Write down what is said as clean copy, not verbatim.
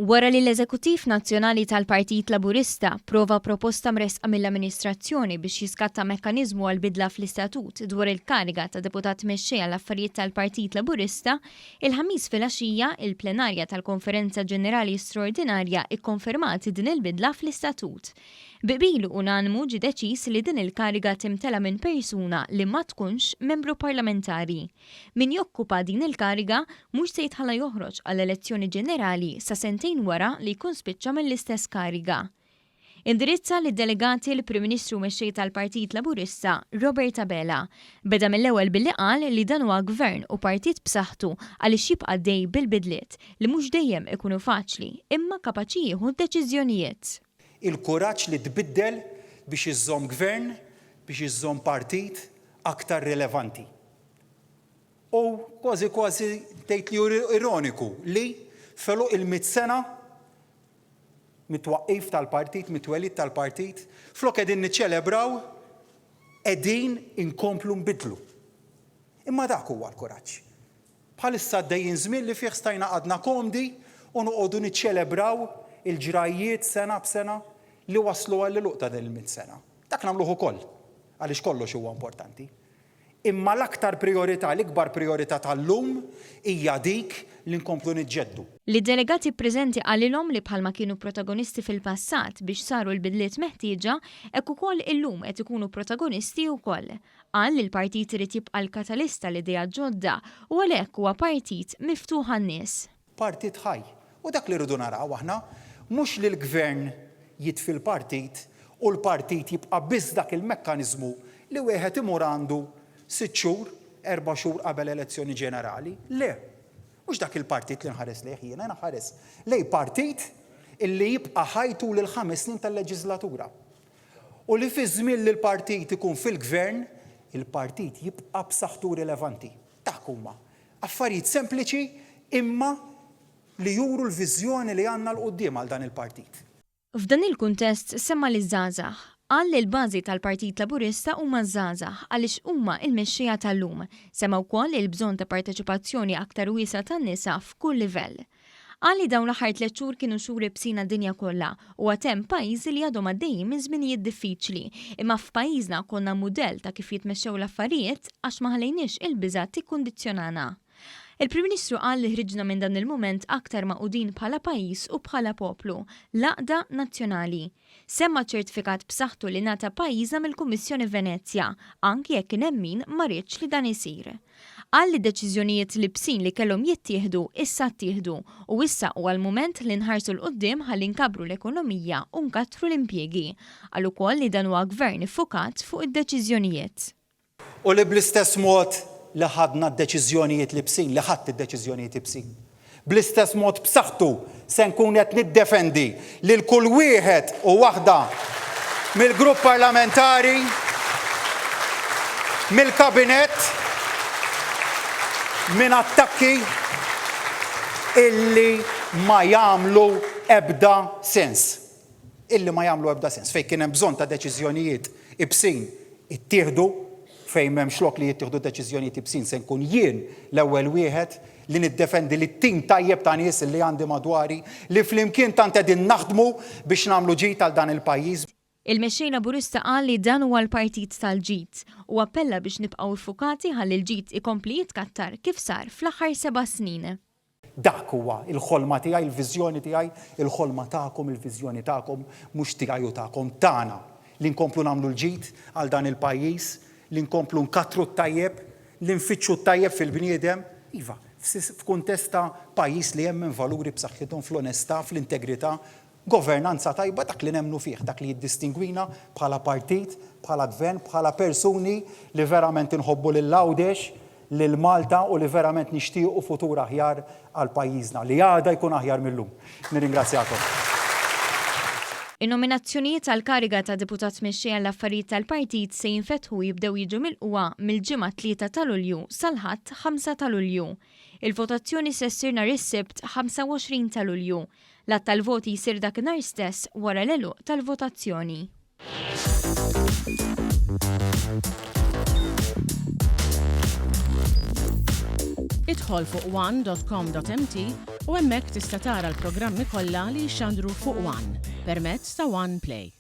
Wara li l-Eżekuttiv Nazzjonali tal-Partit Laburista pprova proposta mressqa mill-amministrazzjoni biex jiskatta mekkaniżmu għal bidla fl-istatut dwar il-kariga ta' Deputat Mexxej għall-Affarijiet tal-Partit Laburista, il-Ħamis filgħaxija, il-plenarja tal-Konferenza Ġenerali Straordinarja kkonfermat din il-bidla fl-istatut. Bi qbil unanimu ġie deċiż li din il-kariga timtela minn persuna li ma tkunx membru parlamentari. Min jokkupa din il-kariga mhux se jitħalla joħroġ għall-elezzjoni ġenerali sa sentejn wara li jkun spiċċa mill-istess kariga. Indirizza lid-delegati l-Prim Ministru u Mexxej tal-Partit Laburista, Robert Abela. Beda mill-ewwel billi qal li dan huwa Gvern u partit b'saħħtu għaliex jibqa' għaddej bil-bidliet, li mhux dejjem ikunu faċli, imma kapaċi jieħu d-deċiżjonijiet. Il-kuraġġ li tbiddel biex iżżomm Gvern, biex iżżomm partit aktar rilevanti. U kważi kważi tgħid li hu ironiku li f'għeluq il-mitt sena mit-twaqqif tal-partit, mit-twelid tal-partit, flok qegħdin niċċelebraw, qegħdin inkomplu nbiddlu. Imma dak huwa l-kuraġġ. Bħalissa għaddejjin żmien li fih stajna qgħadna komdi u noqogħdu niċċelebraw il-ġrajjiet sena b'sena li wasslu għall-għeluq ta' din il-mitt sena. Dak nagħmluh ukoll, għaliex kollox huwa importanti. Imma l-aktar prijorità, l-ikbar prijorità tal-lum hija dik li nkomplu niġġeddu. Lid-delegati preżenti qalilhom li bħalma kienu protagonisti fil-passat biex saru l-bidliet meħtieġa, hekk ukoll illum qed ikunu protagonisti wkoll. Qal li l-partit irid jibqa' l-katalist tal-ideat ġodda u għalhekk huwa partit miftuħ għan-nies. Partit ħaj. U dak li rridu naraw aħna, mhux li l-Gvern jitfi l-partit u l-partit jibqa' biss dak il-mekkaniżmu li wieħed imur għandu sitt xhur, erba' xhur qabel elezzjoni ġenerali. Le! Mhux dak il-partit li nħares lejh jiena, jiena nħares lejn partit illi jibqa' ħaj tul il-ħames snin tal-leġiżlatura. U li fiż-żmien li l-partit ikun fil-Gvern, il-partit jibqa' b'saħħtu u rilevanti. Dak huma affarijiet sempliċi imma li juru l-viżjoni li għandna 'l quddiem għal dan il-partit. F'dan il-kuntest semma liż-żgħażagħ. Qal li l-bażi tal-Partit Laburista huma ż-żgħażagħ għaliex huma l-mexxejja tal-lum. Semma wkoll il-bżonn ta' parteċipazzjoni aktar wiesgħa tan-nisa f'kull livell. Qal li dawn l-aħħar tlett xhur kienu xhur ibsin għad-dinja kollha u għad hemm pajjiżi li għadhom għaddejjin minn żminijiet diffiċli, imma f'pajjiżna konna mudell ta' kif jitmexxew l-affarijiet għax ma ħallejniex il-biża' tikkundizzjonana. Il-Prim Ministru qal li ħriġna minn dan il-mument aktar magħqudin bħala pajjiż u bħala poplu, l-għaqda nazzjonali. Semma ċ-ċertifikat b'saħħtu li ngħata pajjiżna mill-Kummissjoni Venezja, anki jekk kien hemm min ma riedx li dan isir. Qal li d-deċiżjonijiet l-ibsin li kellhom jittieħdu issa ttieħdu u issa huwa l-mument li nħarsu 'l quddiem ħalli nkabbru l-ekonomija u nkattru l-impjiegi. Qal ukoll li dan huwa gvern iffukat fuq id-deċiżjonijiet. U li bl-istess mod li ħadna d-deċiżjonijiet l-ibsin, li ħadt id-deċiżjonijiet ibsin, bl-istess mod b'saħħtu se nkun qed niddefendi lil kull wieħed u waħda mill-Grupp Parlamentari, mill-Kabinett, minn attakki illi ma jagħmlu ebda sens. Illi ma jagħmlu ebda sens. Fejn kien hemm bżonn ta' deċiżjonijiet ibsin ittieħdu, fejn m'hemmx lok li jittieħdu deċiżjonijiet ibsin se nkun jien l-ewwel wieħed li niddefendi lit-tim tajjeb ta' nies li għandi madwari li flimkien tant qegħdin naħdmu biex nagħmlu ġid għal dan il-pajjiż. Il-Mexxej Laburista qal li dan huwa l-partit tal-ġid u appella biex nibqgħu iffukati ħalli l-ġid ikompli jitkattar kif sar fl-aħħar seba' snin. Dak huwa l-ħolma tiegħi, il-viżjoni tiegħi, il-ħolma tagħkom, il-viżjoni tagħkom, mhux tiegħi u tagħkom, tagħna, li nkomplu nagħmlu l-ġid għal dan il-pajjiż, li nkomplu nkattru t-tajjeb, li nfittxu t-tajjeb fil-bniedem, iva, f'kuntest ta' pajjiż li jemmen valuri b'saħħithom fl-onestà, fl-integrità, Governanza tajba, dak li nemmnu fih, dak li jiddistingwina bħala partit, bħala gvern, bħala persuni li verament inħobbu lil Għawdex, lil Malta u li verament nixtiequ futur aħjar għal pajjiżna, li għada jkun aħjar mil-lum. Nirringrazzjakom. In-nominazzjonijiet għall-kariga ta' Deputat Mexxej għall-Affarijiet tal-Partit se jinfetħu u jibdew jiġu milqugħa mill-Ġimgħa 3 ta' Lulju sal-Ħadd 5 ta' Lulju. Il-votazzjoni se ssir nhar is-Sibt 25 ta' Lulju. L-għadd tal-voti jsir dakinhar stess wara l-għeluq tal-votazzjoni. Idħol fuq one.com.mt u. U hemmhekk tista' tara l-programmi kollha li jixxandru fuq One permezz ta' One Play.